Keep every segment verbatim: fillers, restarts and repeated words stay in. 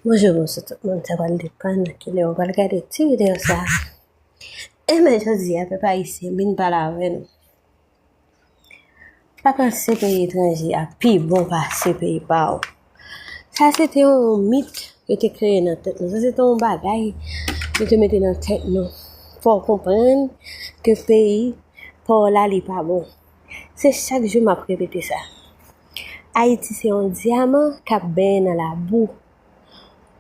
Bonjou, bonswa tout moun, sa pral depann kilè w pral gade ti videyo sa a. Enben, jodi a, pèp ayisyen, m vin pale avè nou. Pa panse peyi etranje a pi bon pase peyi pa w. Sa se te yon mit yo te kreye nan tèt nou. Sa se te yon bagay yo te mete nan tèt nou. Fò w konprann ke peyi pa w la, li pa bon. Se chak jou m ap repete sa. Ayiti se yon dyaman k ap benyen nan labou.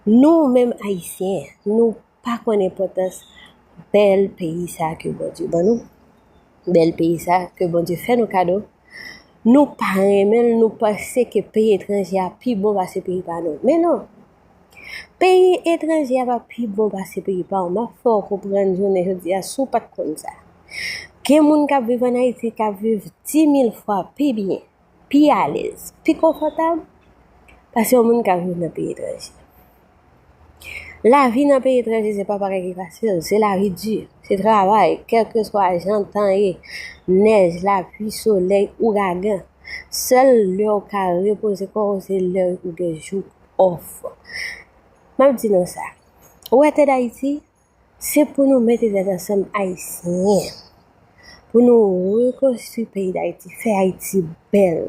Nou menm ayisyen, nou pa konn enpòtans bèl peyi sa ke Bondye ban nou. Bèl peyi sa ke Bondye fè nou kado. Nou pa renmen l, nou panse ke peyi etranje a pi bon pase peyi pa nou. Men non. Peyi etranje a pa pi bon pase peyi pa w. M ap fè w konprann jounen jodi a si w pa t konn sa. Gen moun k ap viv ann Ayiti k ap viv di mil fwa pi byen, pi alèz, pi konfòtab pase yon moun k ap viv nan peyi etranje. Lavi nan peyi etranje se pa bagay ki fasil, se lavi di, se travay, kèlkeswa jan tan ye, nèj, lapli, solèy, ouragan. Sèl lè w ka repoze kò w se lè ou gen jou òf. M ap di nou sa, ou wè tè Dayiti, se pou nou mete tèt ansanm ayisyen, pou nou rekonstwi peyi Dayiti, fè Ayiti bèl.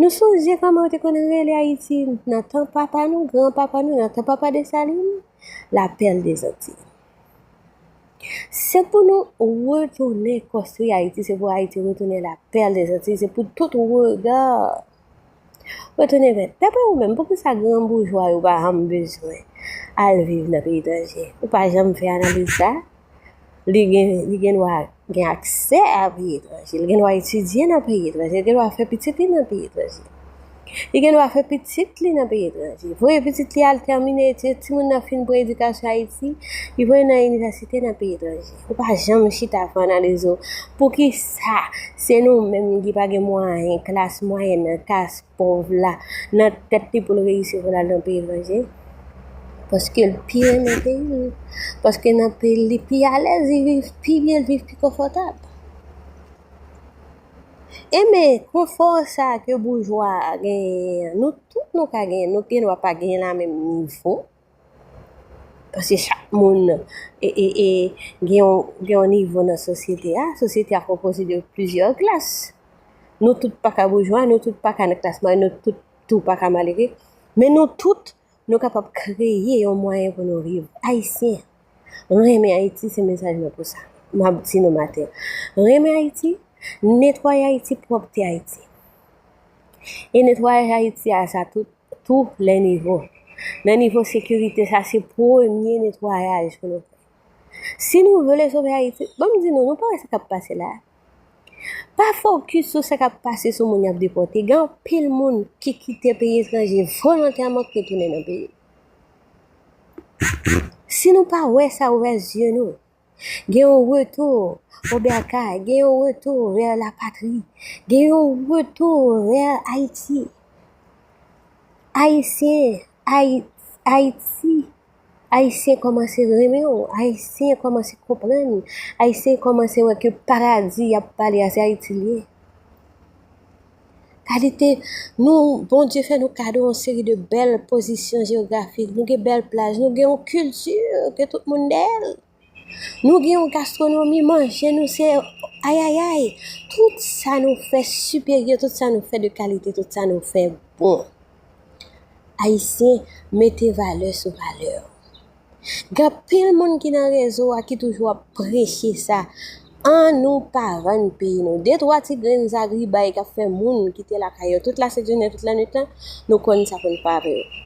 Nou sonje kòman yo te konn rele Ayiti nan tan papa nou, gran papa nou, nan tan papa Desalin, la perle des Antilles. Se pou nou retounen konstwi Ayiti, se pou Ayiti retounen la perle des Antilles, se pou tout rega retounen vè. Daprè ou menm, poukisa gran boujwa yo pa janm bezwen al viv nan peyi etranje? Ou pa janm fè analiz sa? Li gen, li gen dwa gen aksè a peyi etranje, li gen dwa etidye nan peyi etranje, li gen dwa fè pitit li nan peyi etranje. Li gen dwa fè pitit li nan peyi etranje. Voye pitit li al tèmine etid, timoun nan fin pran edikasyon Ayiti, li voye nan inivèsite nan peyi etranje. Ou pa janm chita fè analiz ou. Poukisa se nou menm ki pa gen mwayen, klas mwayèn nan, klas pòv la, nan tèt li pou l reyisi pou l al nan peyi etranje? Paske l pi renmen peyi l. Paske nan peyi l, li pi alèz, li viv pi byen, li viv pi konfòtab. Enben, konfò sa ke boujwa a genyen an, nou tout nou ka genyen, nou gen dwa pa genyen l a menm nivo. Paske chak moun e, e, e, gen yon, gen yon nivo nan sosyete a. Sosyete a konpoze de plizyè klas. Nou tout pa ka boujwa, nou tout pa ka nan klas mwayèn, nou tout tou pa ka malere. Men nou tout, nou kapab kreye yon mwayen pou nou viv. Ayisyen, renmen Ayiti, se mesaj mwen pou sa. M ap di nou maten. Renmen Ayiti, netwaye Ayiti, pwòpte Ayiti. E netwayaj Ayiti a, sa tout, tou lè nivo. Nan nivo sekirite, sa se premye netwayaj pou nou fè. Si nou vle sove Ayiti, ban m di nou, nou pa wè sa k ap pase la? Pa fokis sou sa k ap pase sou moun y ap depòte. Gen anpil moun ki kite peyi etranje volontèman k retounen nan peyi. Si nou pa wè sa, ouvè zye nou. Gen yon retou o bèkay, gen yon retou vè lapatri, gen yon retou vè Ayiti. Ayisyen, Ayi-, Ayiti, Ayisyen kòmanse renmen w, Ayisyen kòmanse konprann, Ayisyen kòmanse wè ke paradi y ap pale a se Ayiti l ye. Kalite, nou, Bondye fè nou kado yon seri de bèl pozisyon jewografik, nou gen bèl plaj, nou gen yon kilti ke tout moun dèyè l. Nou gen yon gastwonomi, manje nou se ayayay. Tout sa nou fè siperyè, tout sa nou fè de kalite, tout sa nou fè bon. Ayisyen, mete valè sou valè. Gen anpil moun ki nan rezo a ki toujou ap preche sa. An nou pa vann peyi nou. De twa ti grenn zagribay k ap fè moun kite lakay yo tout lasentjounen, tout lannwit lan, nou konn sa pou n pa vre.